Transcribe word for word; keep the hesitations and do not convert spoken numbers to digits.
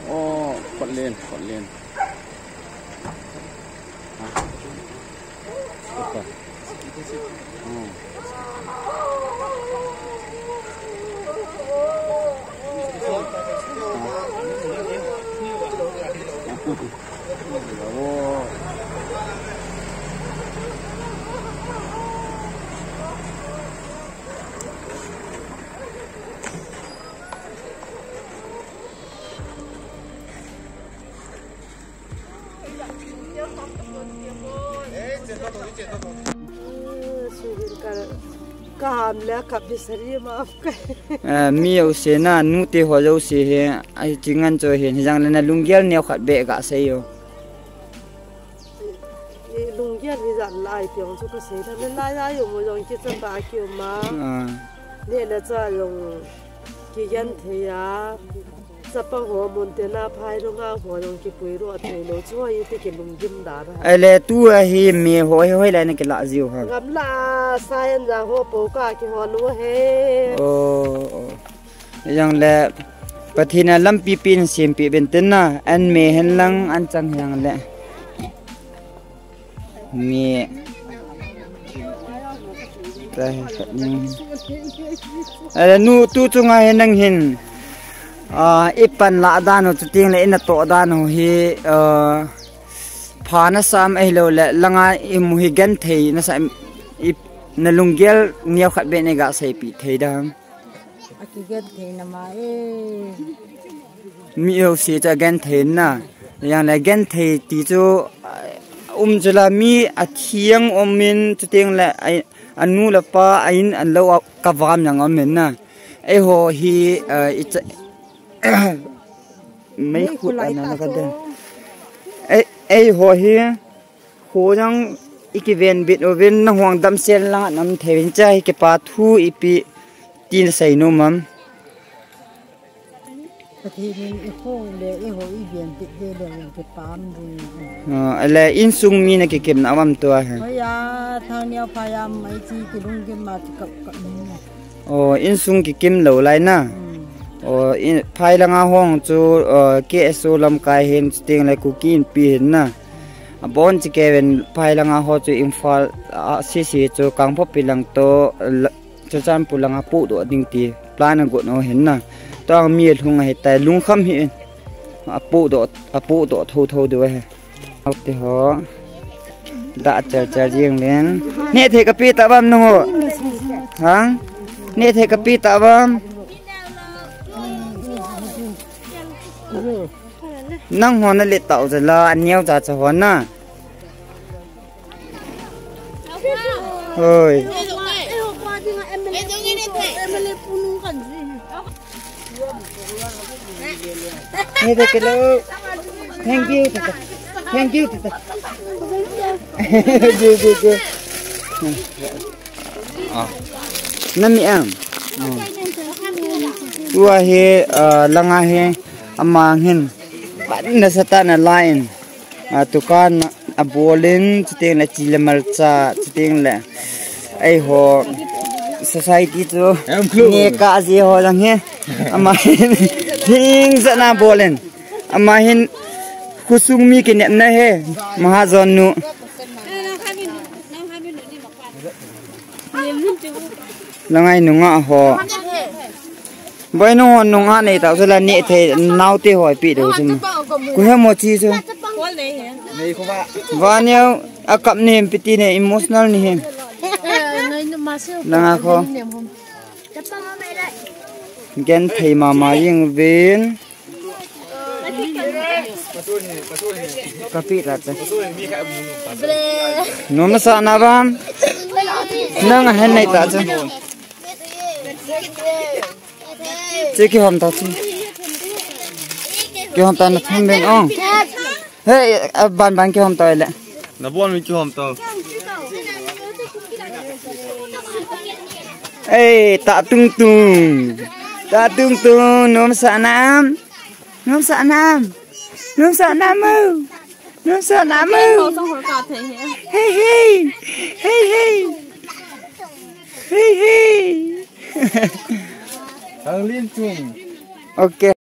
Oh, khotlen, khotlen. Ka ham le ka bisari ma ka. Eh, mi jouse na, nute ho jouse hi, ahi chingan cho hin, hijang le na lunggel neo khat be ga sei o. Lunggel hi jan lai piong chu ka sei da, le lai a jo mo jong ki chapa ki ma. Ah. Ne na cha jong ki gen thei a. Chapa ho mun te na phai lunga ho jong kipui ro thei lo chu, hiti kilunggim da da. Ahile tu a hi me ho hi hoilai na kila jiu ham? Gamla sa hen ja ho po ka kihol u hi. Oh, oh. Jong le Pathen in lampi pen sempeh uvin tin na, an me hen lang an chang jong le. Mi. Ahile nu tu chunga hi nang hin, ah, i panlah dan u chuteng le i natoh dan u hi, ah, pha na sam ahilou le langa i mu hi genthei na sa, i, na lunggel neo khat be nei ga seipeh thei dam? A kigenthei na ma e. Mi jouse chu agenthei na. Jong le genthei ti chu, ah, um chu la mi athiang um in chuteng le a, anu le apa a in an lo a ka vam jong um in na. Eiho hi, ah, i cha, mei khut ana na ka den. Ei, eiho hi Kho jong i kiven bit uvin, nahung damsel lang a nam thei uvin, cha hi kipa thu ipi tin sei nom am? Pathen in i kho le i ho i ven bit le le jong kipah um ding. Ah, ale insung mi na kikim na um am tua hi? Hoi a, thang neo pha jam mai chi kilunggim ma kikap kap ni na. Oh, insung kikim lou lai na. Hmm. Oh, in, phai langa hung chu, oh, K S O lamkai hin chuteng le Kuki Inpi hin na. Abon chikei uvin phai langa ho chu Imphal a sese chu Kangpokpi lang toh la, Churachandpur langa pohdoh ding ti plan agot u hin na. Tua mi alhung ahitai, lungkham hih in. Apohdoh, apohdoh thotho diu ahi. Aute ho. Dah chal chal jing len. Neh thei kapeh tah uvem nangho? Hang? Neh thei kapeh tah uvem? Nangho na let tau jeh la, aneo cha cha ho na. Oi. Hey, hello. Thank you, tata. Thank you, tata. Go, go, go. Ah. Nami am. Ah. Tua hi, ah, langa hi, ama hin. Pan na sata na line. Ah, dukan abol in, chuteng le chi le malcha, chuteng le. Eiho society chu. Em, clue. Neh kah ji ho jong hi. Ama hin, hing jat na bol in. Ama hin, khosung mi kinepna hi. Mahajon nu. Langai nungah ho. Boi nungah, nungah nei tau chu la neh thei naote ho ipi diu chu. Ku he mo chi chu. Vaneo akap nem piti ne emotional ni he. Langa kho. Genthei mama jing uvin. Kapeh tah te. Nom nasa na uvem? Nang a hen nei ta chu. Che kihom ta chu. Kihom ta na thum ding ong. Hey, a ban ban kihom ta le. Na bon mi kihom ta. Ei, ta tung tung. Ta tung tung, nom sa nam. Nom sa nam. Nom sa nam mo. Nom sa nam mo. Hey, hey. Hey, hey. Hey, hey. Ang lim tung. Okay.